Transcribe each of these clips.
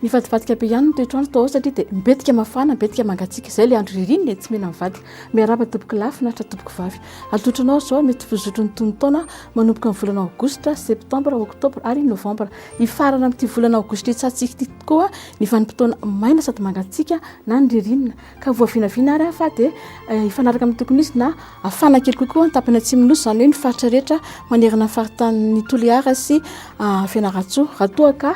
Nivadibadika be ihany ny toetr'andro tao satria dia mbetika mafana, mbetika mangatsiaka. Izay ilay andro ririnina e, tsy mena mivadika. Miarahaba tompoko lahy, finaritra tompoko vavy. Atolotro anao izao mety fizotry ny tonon-taona manomboka ny volana aogositra, septambra, oktobra ary novambra. Hifarana amin'ity volana aogositra hitsahantsika ity tokoa ny vanim-potoana maina sady mangatsiaka na ny ririnina. Ka voavinavina ary fa dia hifanaraka amin'ny tokony izy na hafana kely kokoa ny tapany atsimon'ny nosy, izany hoe ny faritra rehetra manerana ny faritanin'i Toliara sy Fianarantsoa, raha toa ka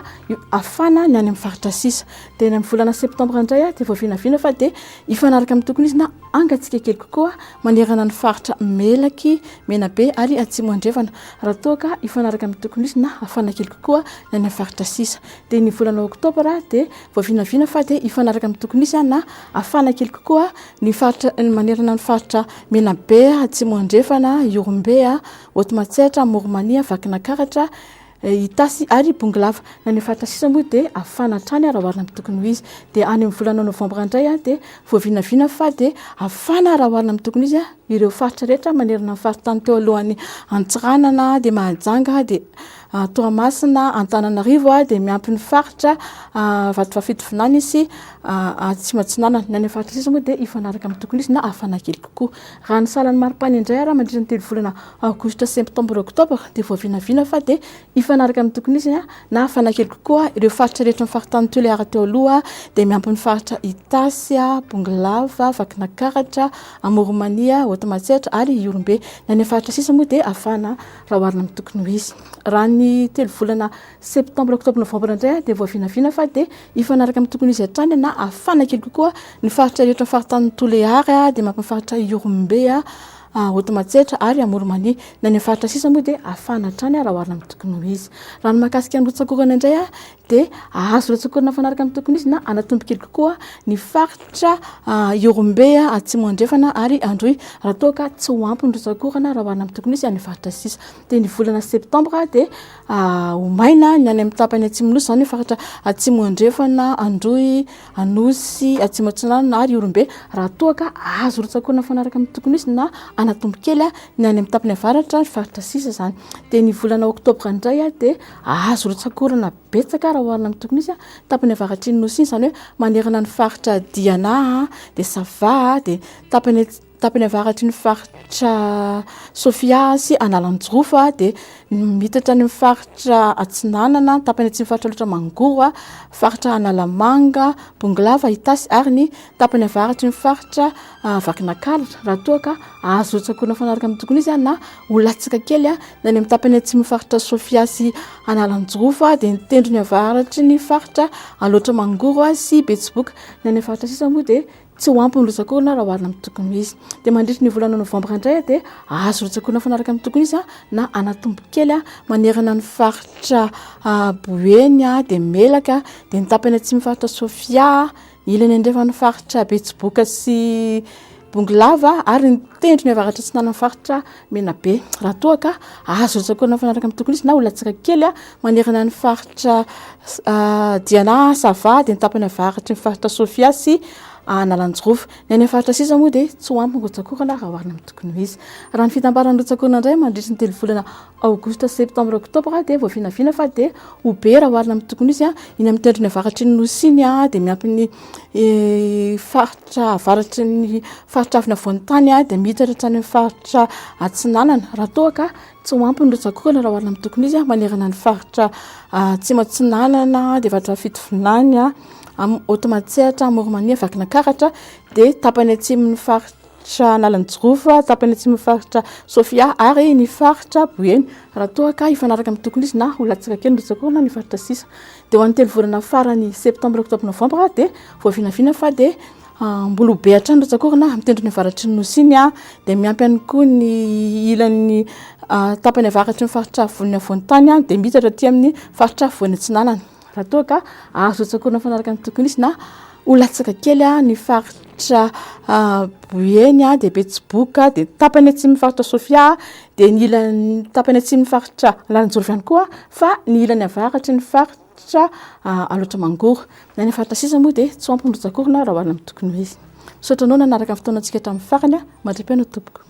hafana ny any amin'ny faritra sisa. Dia ny amin'ny volana septambra indray dia voavinavina fa dia hifanaraka amin'ny tokony izy na hangatsiaka kely kokoa manerana ny faritra Melaky, Menabe ary Atsimo Andrefana, raha toa ka hifanaraka amin'ny tokony izy na hafana kely kokoa ny any amin'ny faritra sisa. Dia ny volana oktobra dia voavinavina fa dia hifanaraka amin'ny tokony hisy na hafana kely kokoa ny faritra manerana ny faritra Menabe, Atsimo Andrefana, Ihorombe, Haute Matsiatra, Amoronmania, Vakinakaratra, Itasy ary Bongolava. Na ny faritra sisa moa dia hafana hatrany raha oharina amin'ny tokony ho izy. Dia any amin'ny volana novambra indray dia voavinavina fa dia hafana raha oharina amin'ny tokony ho izy ireo faritra rehetra manerana ny faritany teo alohan'ny Antsiranana, dia Mahajanga, dia Toamasina, Antananarivo dia miampy ny faritra Vatovavy Fitovinany sy Atsimo Atsinanana. Ny any amin'ny faritra sisa moa dia hifanaraka amin'ny tokony hisy na hafana kely kokoa. Raha ny salan'ny maripana indray ary mandritra ny 3 volana aogositra, septambra, oktobra dia voavinavina fa dia hifanaraka amin'ny tokony hisy na hafana kely kokoa ireo faritra rehetra ny faritany Toliara teo aloha dia miampy ny faritra Itasy, Bongolava, Vakinakaratra, Amoronmania, Haute Matsiatra ary Ihorombe. Ny any amin'ny faritra sisa moa dia hafana raha oharina amin'ny tokony ho izy. Raha ny 3 volana septambra, oktobra, novambra indray dia voavinavina fa dia hifanaraka amin'ny tokony ho izy hatrany na hafana kely kokoa ny faritra rehetra ny faritanin'i Toliara dia mampy ny faritra Ihorombe, Haute Matsiatra ary Amoronmania. Ny any amin'ny faritra sisa moa dia hafana hatrany raha oharina amin'ny tokony ho izy. Raha ny mahakasika ny rotsak'orana indray dia hahazo rotsak'orana mifanaraka amin'ny tokony ho izy na hanatombo kely kokoa ny faritra Ihorombe, Atsimo Andrefana ary Androy raha toa ka tsy ho ampy ny rotsak'orana raha oharina amin'ny tokony ho izy any amin'ny faritra sisa. Dia ny volana septambra dia ho maina ny any amin'ny tapany atsimon'ny nosy, izany hoe faritra Atsimo Andrefana, Androy, Anosy, Atsimo Atsinanana ary Ihorombe raha toa ka hahazo rotsak'orana mifanaraka amin'ny tokony ho izy na hanatombo kely ny any amin'ny tapany avaratra ny faritra sisa izany. Dia ny volana oktobra indray dia hahazo rotsak'orana betsaka raha oharina amin'ny tokony ho izy, tapany avaratry ny nosy iny, izany hoe manerana ny faritra Diana, dia Sava, dia tapany tapany avaratry ny faritra Sofia sy Analanjirofo, dia mitatra any amin'ny faritra Atsinanana, tapany atsimon'ny faritra Alaotra Mangoro, faritra Analamanga, Bongolava, Itasy ary ny tapany avaratry ny faritra Vakinakaratra, raha toa ka azo rotsak'orana mifanaraka amin'ny tokony izy na ho latsaka kely ny any amin'ny tapany atsimon'ny faritra Sofia sy Analanjirofo, dia ny tendrony avaratry ny faritra Alaotra Mangoro sy Betsiboka. Ny any amin'ny faritra sisa moa dia tsy ho ampy ny rotsak'orana raha oharina amin'ny tokony ho izy. Dia mandritry ny volana novambra indray dia azo rotsak'orana mifanaraka amin'ny tokony izy na hanatombo kely manerana ny faritra Boeny dia Melaka, dia ny tapany atsimon'ny faritra Sofia, ny ilany andrefan'ny faritra Betsiboka sy Bongolava ary ny tendrony avaratra atsinanan'ny faritra Menabe. Raha toa ka azo rotsak'orana mifanaraka amin'ny tokony izy na ho latsaka kely manerana ny faritra Diana, Sava, dia ny tapany avaratry ny faritra Sofia sy Analanjirofo. Ny any amin'ny faritra sisa moa dia tsy ho ampy ny rotsak'orana raha oharina amin'ny tokony ho izy. Raha ny fitambaran'ny rotsak'orana indray mandritry ny 3 volana aogositra, septambra, oktobra dia voavinavina fa dia ho be raha oharina amin'ny tokony ho izy iny amin'ny tendrony avaratry ny nosy iny dia miampy ny faritra avaratry ny faritra avy afovoan-tany dia miditra hatrany amin'ny faritra atsinanana raha toa ka tsy ho ampy ny rotsak'orana raha oharina amin'ny tokony ho izy manerana ny faritra atsimo atsinanana dia faritra Fitovinany, Haute Matsiatra, Amoronmania, Vakinakaratra dia tapany atsimon'ny faritra Analanjirofo, tapany atsimon'ny faritra Sofia ary ny faritra Boeny raha toa ka hifanaraka amin'ny tokony izy na ho latsaka kely ny rotsak'orana ny faritra sisa. Dia ho an'ny 3 volana farany septambra, oktobra, novambra dia voavinavina fa dia mbola ho be hatrany ny rotsak'orana amin'ny tendrony avaratry ny nosy iny dia miampy ihany koa ny ilan'ny tapany avaratry ny faritra afovoan'ny afovoan-tany dia miditra aty amin'ny faritra afovoany atsinanana raha toa ka azo rotsak'orana mifanaraka amin'ny tokony izy na ho latsaka kely ny faritra Boeny dia Betsiboka dia tapany atsimon'ny faritra Sofia dia ny ilan'ny tapany atsimon'ny faritra Analanjirofo ihany koa fa ny ilany avaratry ny faritra Alaotra Mangoro. Ny any faritra sisa moa dia tsy ho ampy ny rotsak'orana raha oharina amin'ny tokony ho izy. Misaotra anao nanaraka ny fotoanantsika hatramin'ny farany. Mandra-pihaona tompoko.